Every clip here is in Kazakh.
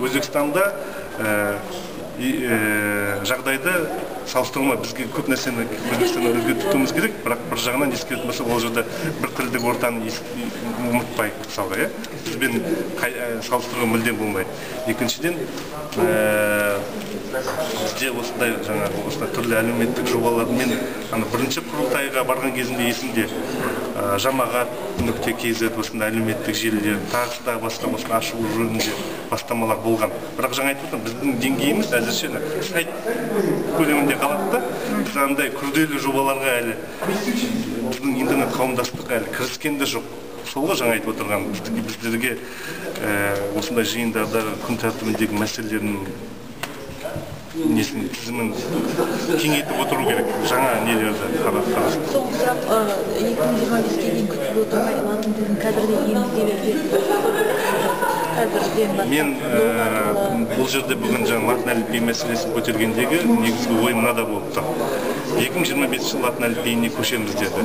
Өзбекстанда жағдайды салыстырма, бізге көп нәрсені Өзбекстаннан үлгі тұтуымыз керек, бірақ бір жағынан ескеретін болсақ, ол жерде бір тілдік ортаны ұмытпайық, мысалға, иә, бізбен салыстыруға мүлдем болмайды. Екіншіден, бізде осындай жаңағы осындай түрлі әлеуметтік жобалармен ана бірінші құрылтайға барған кезімде есімде, жамағат нүкте kz осындай әлеуметтік желілер тағы тағы басқа осыны ашу жөнінде бастамалар болған. Бірақ жаңа айтып отырмын, біздің деңгейіміз әзірше сайт көлемінде қалады да, біз андай күрделі жобаларға әлі біздің интернет қауымдастық әлі кіріскен де жоқ. Сол ғой жаңа айтып отырған, біздерге осындай жиындарда күн тәртібіндегі мәселелердің несін, тізімін кеңейтіп отыру керек, жаңа нелерді қарастырып. Соңғы сұрақ, 2025-ке дейін күтіп отырмай, латын тілін қазірден енгізе берсек, қазірден бастап. Мен бұл жерде бүгін жаңа латын әліпбиі мәселесін көтергендегі негізгі ой мынада болып тұр. 2025 жыл латын әліпбиіне көшеміз деді.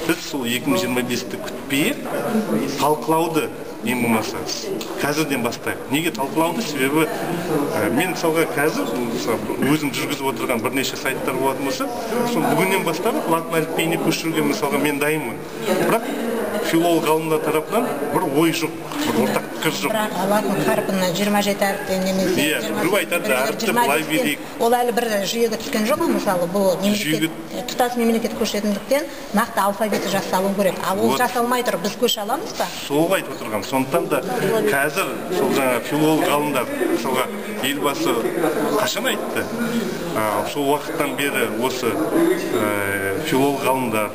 Біз сол 2025-ті күтпей талқылауды ең болмаса қазірден бастайық. Неге талқылауды? Себебі мен мысалға қазір өзім жүргізіп отырған бірнеше сайттар болатын болса, сол бүгіннен бастап латын әліпбиіне көшіруге мысалға мен дайынмын. Бірақ филолог ғалымдар тарапынан бір ой жоқ, бір ортақ пікір жоқ. Бірақ латын қарпына 27 әріптен немесе Иә, біреу айтады, әріпті былай берейік. Ол әлі бір жүйеге түскен жоқ, мысалы, бұл мемлекет, тұтас мемлекет көшетіндіктен нақты алфавиті жасалу керек. Ал ол жасалмай тұр, біз көше аламыз ба? Сол айтып отырған. Сондықтан да қазір сол жаңа филолог ғалымдар, мысалға, Елбасы қашан айтты? Сол уақыттан бері осы филолог ғалымдар,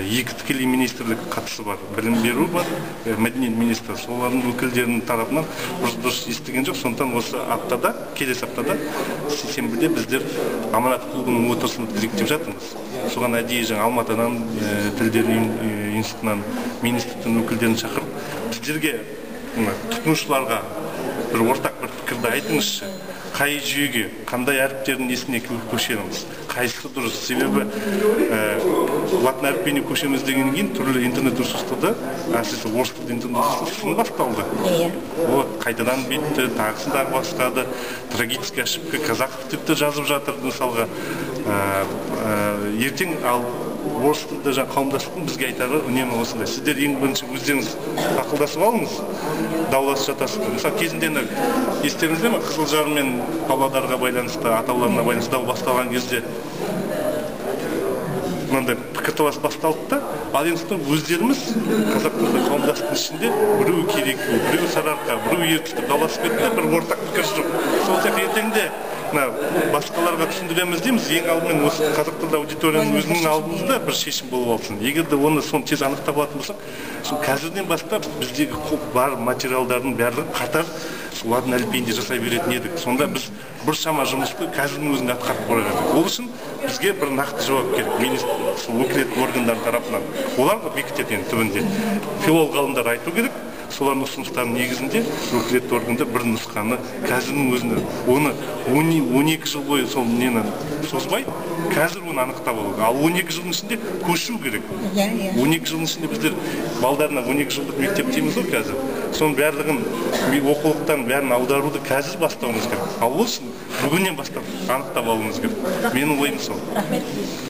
екі тікелей министрлік қатысы бар, білім беру бар, мәдениет министрі, солардың өкілдерінің тарапынан дұрыс естіген жоқ. Сондықтан осы аптада, келесі аптада, сейсенбіде біздер Аманат клубының отырысын өткізейік деп жатырмыз. Соған әдейі жаңа Алматыдан, тілдер институтынан, министрліктің өкілдерін шақырып, біздерге, тұтынушыларға бір ортақ бір пікірді айтыңызшы, қай жүйеге, қандай әріптердің несіне көшеміз, қайсысы дұрыс. Себебі латын әліпбиіне көшеміз дегеннен кейін түрлі интернет ресурстарда, әсіресе орыс тілді интернет ресурстарда сын басталды. Вот, қайтадан бүйтті, тағысын тағы басқады, трагическая ошибка казахов деп те жазып жатыр мысалға. Ертең ал орыс тілді жаңа қауымдастықтың бізге айтары үнемі осындай: сіздер ең бірінші өздеріңіз ақылдасып алыңыз, дауласып жатасыздар. Мысалы, кезінде естеріңізде ме, Қызылжар мен Павлодарға байланысты атауларына байланысты дау басталған кезде мынандай пікірталас басталды да, ал енді өздеріміз қазақ тілді қауымдастықтың ішінде біреу Кереку, біреу Сарыарқа, біреу Ертіс деп дауласып кетті, бір ортақ пікір жоқ. Сол сияқты ертеңде мына басқаларға түсіндіреміз дейміз, ең алдымен осы қазақ тілді аудиторияның өзінің алдымызда бір шешім болып алсын. Егер де оны соны тез анықтап алатын болсақ, сол қазірден бастап біздегі бар материалдардың барлығын қатар сол латын әліпбиінде жасай беретін едік. Сонда біз біршама жұмысты қазірдің өзінде атқарып қояр едік. Ол үшін бізге бір нақты жауап керек министр, сол өкілетті органдар тарапынан. Олар бекітеді енді түбінде. Филолог ғалымдар айту керек, солардың ұсыныстарының негізінде өкілетті органдар бір нұсқаны қазірдің өзінде, оны 12 жыл бойы сол нені созбай, қазір оны анықтап алу. Ал 12 жылдың ішінде көшу керек. 12 жылдың ішінде біздер балдарына 12 жылдық мектеп дейміз ғой қазір. Соның барлығын оқулықтан бәрін аударуды қазір бастауымыз керек. Ал ол үшін бүгіннен бастап анықтап алуымыз керек. Менің ойым сол. Рахмет.